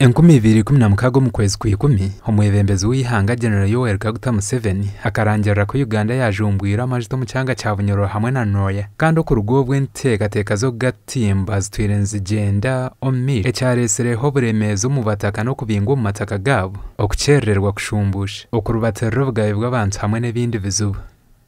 2016 omu kwezi kwa 10, omwebembezi w'eihanga General Yoweri Kaguta Museveni akarangirira ku Uganda yajumbwire amajuta omu kyanga kya Bunyoro hamwe na Nwoya, kandi okuruga obwo enteekateeka z'okugatimba zitwire nizigyenda omu maisho, ekyaretsireho oburemeezi omu bataka n'okubingwa omu mataka gaabo, okukyerererwa kushumbuusha, okurubatirira obugabe bw'abantu hamwe n'ebindi bizibu.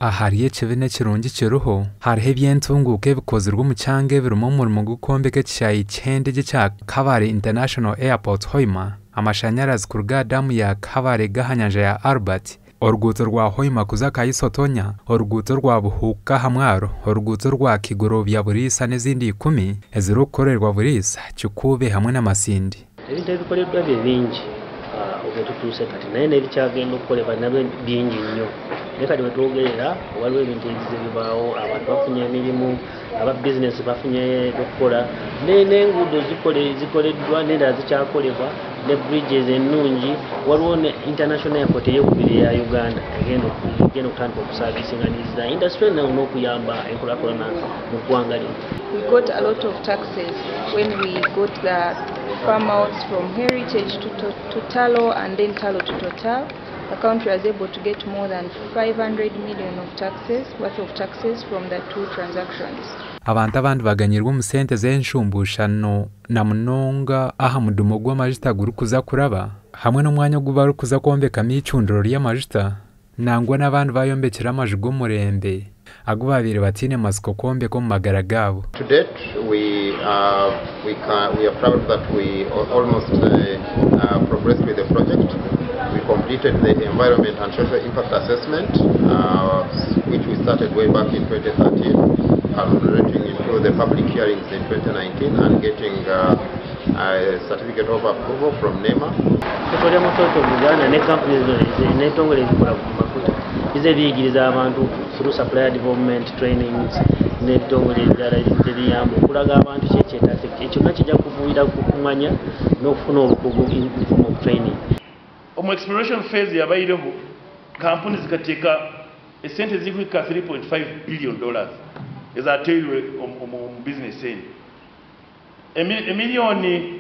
Ahari ekibi n'ekirungi kiriho, hariho eby'entunguuka ebikozirwe omu kyanga ebirimu omurimo gw'okwombeka ekishaayi ky'endege ekya Kabale International Airport Hoima, amashanyarazi kuruga aha daamu ya Kabale g'aha nyanja ya Albert, oruguuto rwa Hoima kuza Kaiso-Tonya, oruguuto rwa Buhuuka aha mwaro, oruguuto rwa Kigorobya Buriisa n'ezindi 10 ezirikukorerwa Buriisa, Kikuube hamwe na Masindi. Ebintu ebikoleddwa bye bingi obwetutuuse kati, naye n'ebikyagenda okukolebwa nabyo bingi nnyo. Naye kati wetwogerera waliwo ebintu ebizibu ebibaawo, abantu bafunye emirimu, aba bizinesi bafunye ebyokukola, n'enguudo zikoleddwa n'endala zikyakolebwa, ne bridges ennungi. Waliwo ne international airport ey'okubiri eya Uganda egenda okutandika okusaavisinganiza industry n'okuyamba enkulaakulana mu ggwanga lino. We got a lot of taxes when we got the farm outs from Heritage to Tullow and then Tullow to Total. The country was able to get more than 500 million of taxes, worth of taxes from the two transactions. Abantu abandi baganyirwe omu sente z'enshumbushano na munonga aha mudumo gw'amajuta gurikuza kuraba hamwe n'omwanya ogu barikuza kwombekamu eicundiro ry'amajuta, nangwa n'abandi bayombekire amaju g'omurembe agu babaire bataine matsiko kwombeka omu magara gaabo. To date, we are proud that we almost progressed with the project. We completed the environment and social impact assessment, which we started way back in 2013, culminating into the public hearings in 2019 and getting a certificate of approval from NEMA. Petroleum Authority of Uganda ne companies n'ebitongole ebikola ku mafuta bize biyigiriza abantu through supplier development trainings n'ebitongole ebirala ebiyamba okulaga abantu kyekyetaaga. Ekyo nakyo kijja kuvuira ku kumanya n'okufuna obukugu in the form of training. Omu exploration phase yabaireho kampuni zikateeka esente zirikuhika $3.5 billion ezateirwe omu business enu. Emiliyoni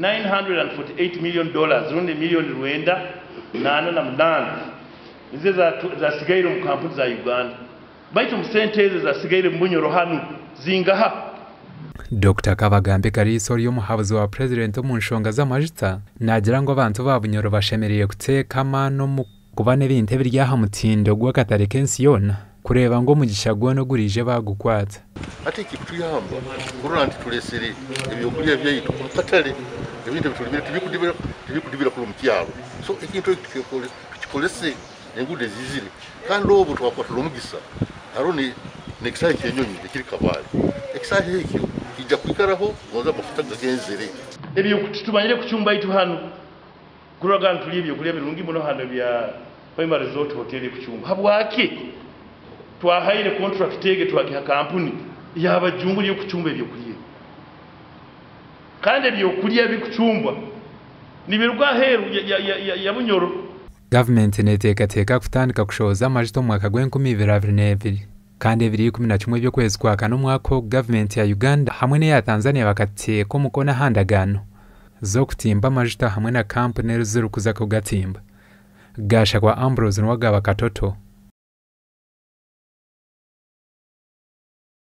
$948 million rundi emiliyoni 948 nizo zasigaire omu kampuni za Uganda. Baitu omu sente ezo zasigaire mu Bunyoro hanu zingaha? Dr. Kabagambe Kariisa ori omuhabuzi wa President omu nshonga z'amajuta naagira ngu abantu ba Bunyoro bashemereire kuteeka amaani omu kuba n'ebintu ebiri aha mutindo gw'akatare k'ensi yoona kureeba ngu omugisha gwona oguriije bagukwata. Ate ekikutuyamba kurora nti tulesere ebyokulya byaitu omu katare, ebintu ebitulimire tibikudibira kuri omu kyaro. So ekintu eki tukikorese enguudo ezizire, kandi obu twakwatira omugisa hariho n'ekisaahe ky'enyonyi ekiri Kabale. Ekisaahe ekyo kijja kwikaraho gonza amafuta gagenzere. Ebyo titumanyire kucumba itu hanu kuraga ntuli ebyokulya birungi muno hano bya Hoima Resort Hotel kucumba. Habwaki twahaire contract ege twagiha kampuni y'abajungu y'okucumba ebyokulya, kandi ebyokulya bikucumbwa nibiruga aheeru ya Bunyoro. Gavumenti neteekateeka kutandika kushohoza amajuta omu mwaka gw'enkumi ibiri abiri n'ebiri, kandi 2011 eby'okwezi kwa kana omwaka ogu gavumenti ya Uganda hamwe n'eya Tanzania bakateeka omukono aha ndagaano z'okutimba amajuta hamwe na kampuni ezirikuza kugatimba. Gashakwa Ambrose niwe agaba Katoto.